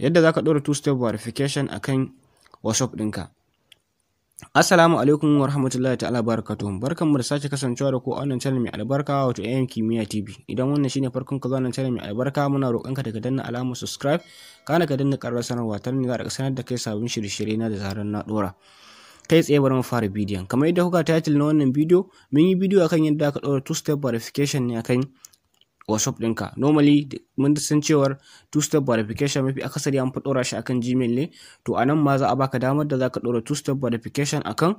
Yadda za ka ɗora two step verification akan WhatsApp ɗinka. Assalamu alaikum wa rahmatullahi ta'ala barakatuhu. Barkanmu da sake kasancewa da ku a wannan channel mai albarka, wato AM Kimiyya TV. Idan wannan shine farkon ka zuwa wannan channel mai albarka, muna roƙon ka da ka danna alamar subscribe, kana ka danna ƙararrawar sanarwa, ta nan za a sanar da kai sabbin shirye-shirye na da zarar na ɗora. Kai tsaye bari mu fara bidiyon. Kamar yadda kuka title na wannan bidiyo, mun yi bidiyo akan yadda aka ɗora two step verification ne akan WhatsApp ɗinka. Normally mun san cewar two step verification mafi akasari an fi ɗora shi akan Gmail ne, to a nan ma za a baka damar da zaka ɗora two step verification akan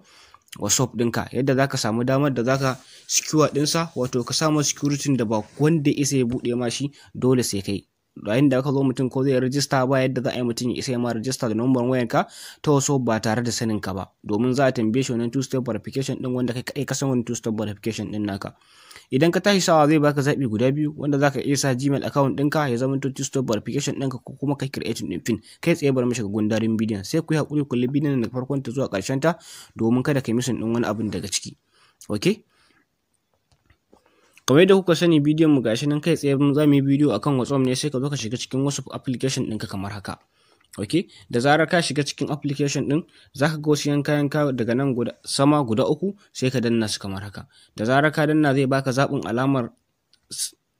WhatsApp ɗinka, yadda zaka samu damar da zaka secure ɗinsa, wato ka samu security da ba wanda isa ya buɗe ma shi, dole sai kai. Yayin da aka zo mutum ko zai rijista, ba yadda za a yi mutum ya isa ya ma rijista da number wayanka ta WhatsApp ba tare da sanin ka ba, domin za a tambaye shi wannan two step verification ɗin, wanda kai kaɗai ka san wannan two step verification ɗin naka. Idan ka tashi sawa, zai baka zaɓi guda biyu, wanda zaka iya sa Gmail account ɗinka ya zama two step verification ɗinka, ko kuma ka creating ɗin PIN. Kai tsaye bari mu shiga gundarin bidiyon. Sai ku yi haƙuri kulli bidiyon daga farkon ta zuwa ƙarshen ta, domin kada ka yi missing ɗin wani abin daga ciki. Okay, kamar yadda kuka sani, bidiyon mu gashi nan, kai tsaye za mu yi bidiyo akan WhatsApp ne. Sai ka zo ka shiga cikin WhatsApp application ɗinka kamar haka. Ok, da zarar ka shiga cikin application ɗin, za ka ga wasu yanka yanka daga nan guda sama guda uku, sai ka danna su kamar haka. Da zarar ka danna, zai baka zaɓin alamar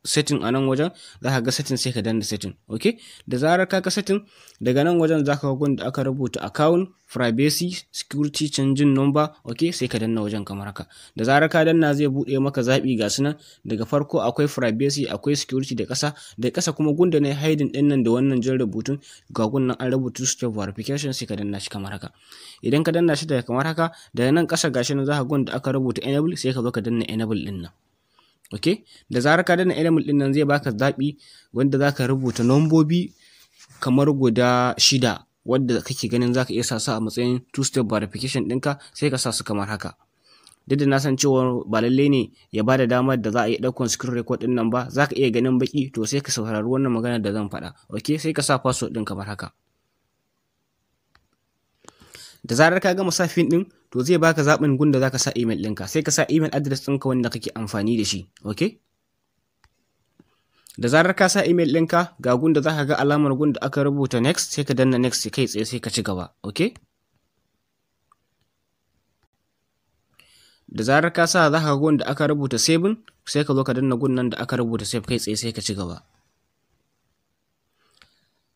setting. A nan wajen za ka ga setting, sai ka danna setting. Ok, da zarar ka ga setting, daga nan wajen za ka ga gun da aka rubuta account privacy, security, changing number. Ok, sai ka danna wajen kamar haka. Da zarar ka danna, zai buɗe maka zaɓi, ga su nan. Daga farko akwai privacy, akwai security da ƙasa da ƙasa kuma gunda na hiding ɗin nan da wannan jan rubutun, ga gun nan an rubuta step verification, sai ka danna shi kamar haka. Idan ka danna shi daga kamar haka, daga nan ƙasa gashi nan za ka gun da aka rubuta enable, sai ka zo ka danna enable ɗin nan. Ok, da zarar ka danna enable ɗin nan, zai baka zaɓi wanda za ka rubuta nambobi kamar guda shida wadda kake ganin za ka iya sa su a matsayin two step verification ɗinka, sai ka sa su kamar haka. Duk da na san cewa ba lallai ne ya bada damar da za a iya ɗaukan screen record ɗin nan ba, za ka iya ganin baki, to sai ka saurari wannan magana da zan faɗa. Ok, sai ka sa password ɗin kamar haka. Da zarar ka gama sa PIN ɗin, to zai baka zaɓin gun da za ka sa email ɗinka, sai ka sa email address ɗinka wanda kake amfani da shi. Ok, da zarar ka sa email ɗinka, ga gun da za ka ga alamar gun da aka rubuta next, sai ka danna next kai tsaye, sai ka ci gaba. Ok, da zarar ka sa, za ka ga gun da aka rubuta save, sai ka zo ka danna gun nan da aka rubuta save, kai tsaye sai ka ci gaba.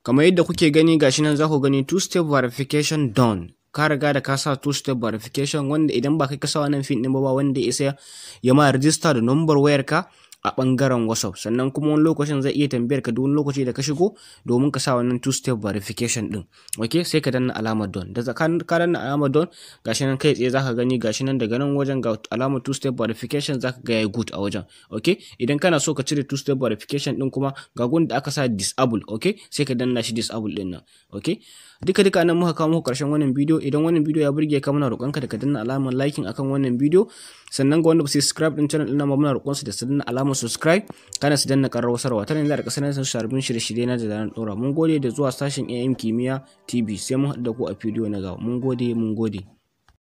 Kamar yadda kuke gani, gashi nan za ku gani two step verification done. Ka riga da ka sa two step verification, wanda idan ba kai ka sa wannan PIN ɗin ba, ba wanda ya isa ya ma rijista da number wayarka a ɓangaren WhatsApp. Sannan kuma wani lokacin zai iya tambayar ka duk wani lokaci da ka shigo domin ka sa wannan two step verification ɗin. Ok, sai ka danna alamar done. Da ka danna alamar done, gashi nan kai tsaye zaka gani, gashi nan daga nan wajen ga alamar two step verification, zaka ga yayi good a wajen. Ok, idan kana so ka cire two step verification ɗin kuma, ga gun da aka sa disable. Ok, sai ka danna shi disable ɗin nan. Ok, duka duka nan muka kawo muku karshen wannan bidiyo. Idan wannan bidiyo ya burge ka, muna roƙonka da ka danna alamar liking akan wannan bidiyo. Sannan ga wanda ba su subscribe din channel ɗin nan ba, muna roƙon su da su danna alamar subscribe, kana su danna ƙararrawar sanarwa, ta nan za a sanar da su sabbin shirye-shirye na da zaran ɗora. Mun gode da zuwa sashen AM Kimiyya TV. Sai mun haɗu da ku a bidiyo na gaba. Mun gode, mun gode.